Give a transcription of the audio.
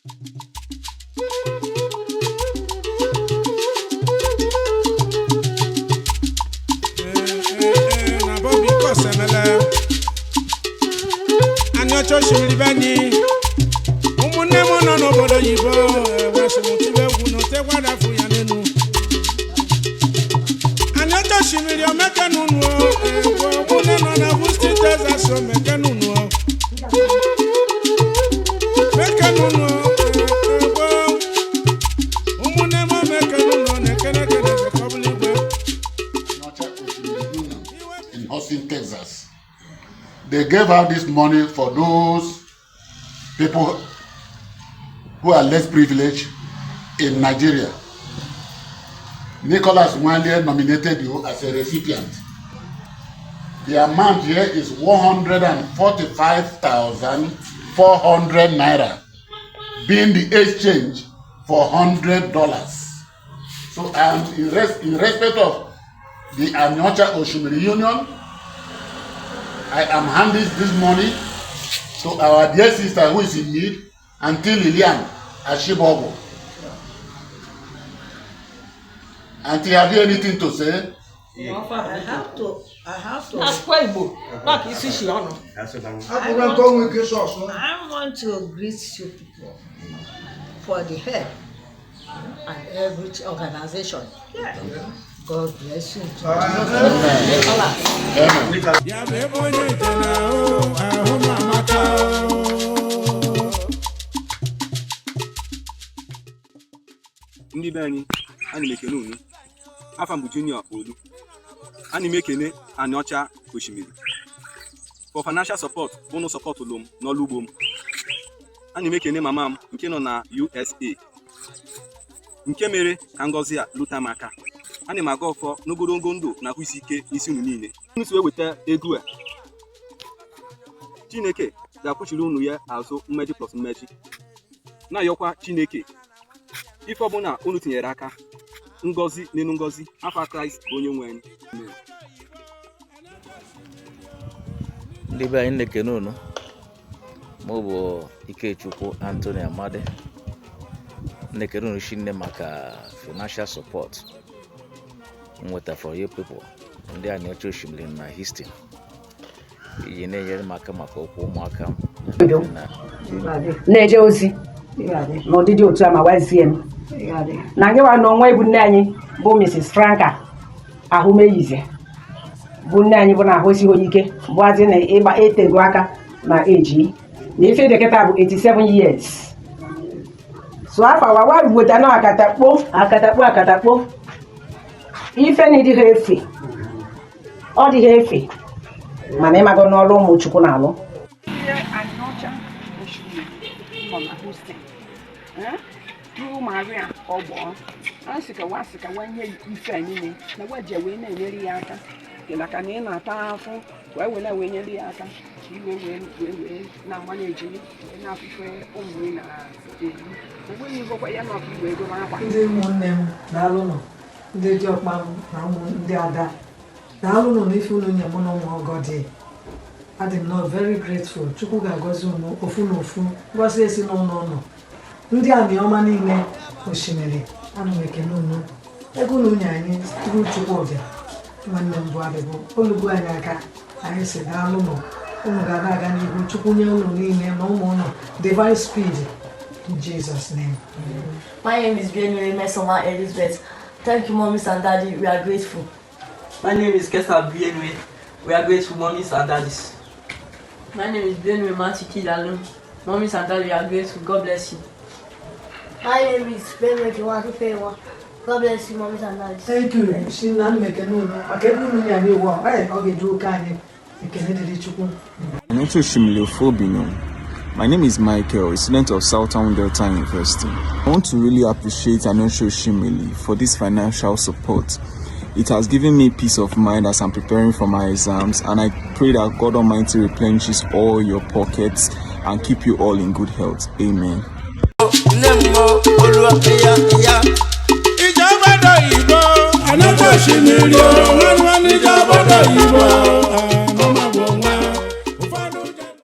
Na Bobby Kosemele Aniocha Osimiri be anyị, ụmụnne m nọ n'obodo oyibo ewesị m tibe egwu na otegwadafu ya n'elu Aniocha Osimiri omekenunu egwu ụmụnne nọ na Houston, Texas, omekenunu mekenunu egwu ụmụnne m omekenunu na-ekene ekene ka ọ bụla igwe. Aniocha Oshimili Union in Austin, Texas. They gave out this money for those people who are less privileged in Nigeria. Nicholas Nwalie nominated you as a recipient. The amount here is 145,400 naira, being the exchange for $100. So in respect of the Aniocha Oshimili Union, I am handing this money to our dear sister who is in need, Auntie Lilian Ashibogo. Auntie, have you anything to say? I have to, I have to. Na-asụkwa Igbo maka isi shi ọnụ. Abụrụ nke onwe ike sọsọ. I want to greet you people for the help and every organization. God bless you. Amen. Amen. Ya bụ ebe onye nje na ahụ ahụ m amaka o. Ndị be anyị, ana m ekene unu. Afa m bụ Junior Olu. Ana m ekene Aniocha Osimiri for financial support unu supportụlụ m n'ọrụ ugbo m. Ana m ekene mama m nke nọ na USA nke mere ka ngọzi a lute m aka. Ana m aga ọfọ n'ogologo ndụ na ahụ isi ike n'isi unu niile. Unu si wee weta ego a, Chineke ga-akwụchiri unu ya azụ mmeji plus mmeji. Na-ayọkwa Chineke ife ọbụla unu tinyere aka, ngọzi n'elu ngọzi, afa Kraịst bụ onye nwe anyị. Amen. Ndị be anyị, na-ekene unu. Mụ bụ Ikechukwu Anthony Amadi, na-ekene unu shinne maka financial support m nweta from you people, ndị Aniocha Osimiri na Houston, iji na-enyere m aka maka okwu ụmụaka m na Na-eje ozi n'ụdịdị otu a ma gwazie m na gị nwa na onwe bụ nne anyị bụ Mrs. Franka Ahụmeyize, bụ nne anyị, bụ na ahụ esighị onye ike, bụazi na ịgba etego aka na eji na ife dị kịta bụ 87 years. So afa wawa weta na akatakpo akatakpo akatakpo ife na ịdịghị efe, ọ dịghị efe, mana ịmago n'ọrụ ụmụ Chukwu na-alụ. Ndị Aniocha Osimiri nọ na Houston, through Maria Ọgbọ, a sị ka wa sị ka wa nye ife a niile na wa ji wee na-enyere ya aka maka na ị na-ata afụ wee were wee nyere ya aka ka i wee wee wee wee na-agba na-eji wee na-afụfe ụmụ ị na-eri onweghị igwekwa ya na ọka iwe ego akwa. Ndị ụmụnne m, daalụnụ. Ndị diọkpa m na ụmụ ndị ada, daalụnụ n'ife unu nye mụ na ụmụ ọgọ dị. Adị m nọ very grateful. Chukwu ga-agọzi unu ofu na ofu, ngọzi esi n'ụlọ ụnụ. Ndị Aniọma niile Osimiri, ana m ekene unu. Ego unu nye anyị through Chukwudị nwanne m bụ adịbụ olugo anyị aka. Anyị si daalụnụ. Unu ga na-aga n'ihu. Chukwu nye unu niile na ụmụ unu divine speed in Jesus' name. My name is Benue Mesoma Elizabeth. Thank you, mommies and daddy. We are grateful. My name is Kesa Benue. We are grateful, mommies and daddies. My name is Benue Matiki Lalum. Mommies and daddy, we are grateful. God bless you. My name is Benue Kiwakufewa. God bless you, mommies and daddies. Thank you. Si na ana m ekene unu maka ebe unu nye anyị iwu a. Ee, ọ ga-eju oke anyị. Ekene dịrị Chukwu. Aniocha Oshimili Ofobino. My name is Michael, a student of Southern Delta University. I want to really appreciate Aniocha Oshimili for this financial support. It has given me peace of mind as I'm preparing for my exams, and I pray that God Almighty replenishes all your pockets and keep you all in good health. Amen. Nne m ìjọba dọ̀ ìbò Aniocha Osimiri o nwanne ìjọba dọ̀ ìbò.